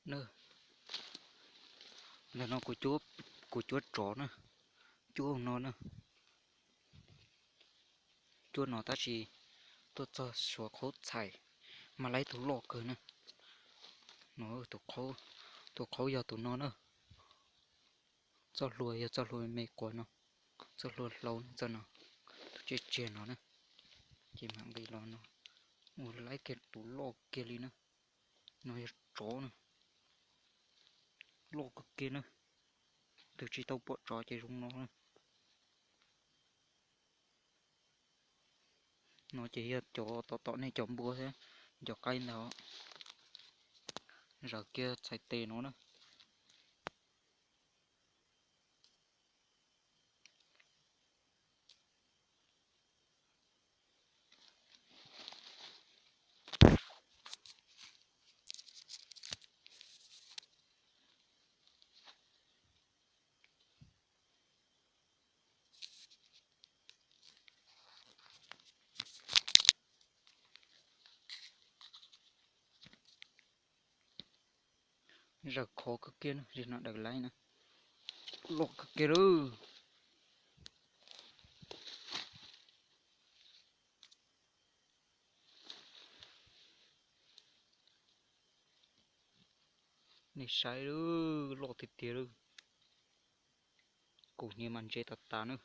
Ntawm no kuv cuab tsov na, cuab no na, cuab no tab sis tuaj txog suav qhaub txhais, mas laib tus loj kawg na. No, tus qhaub yog tus no na. Txoj hlua yog txoj hlua me quav no, txoj hlua hlau txoj no, tus tsiaj tsiag no na. Ces mam nqis los no, ua laib kiag tus loj kiag li na. No yog tsov na, loj kawg kiag na. Tus tsis tau pom tsov ces zoo no na. No ces yog cov tom tom nej cov npua thiab cov qaib ntag. Zaws kiag txhais tes no na. Zaws khov kawg kiag na, zig no daws laib na, loj kawg kiag lawm. Nej saib lawm, loj tiag tiag lawm. Kaus hniav mas ntse tas tas na.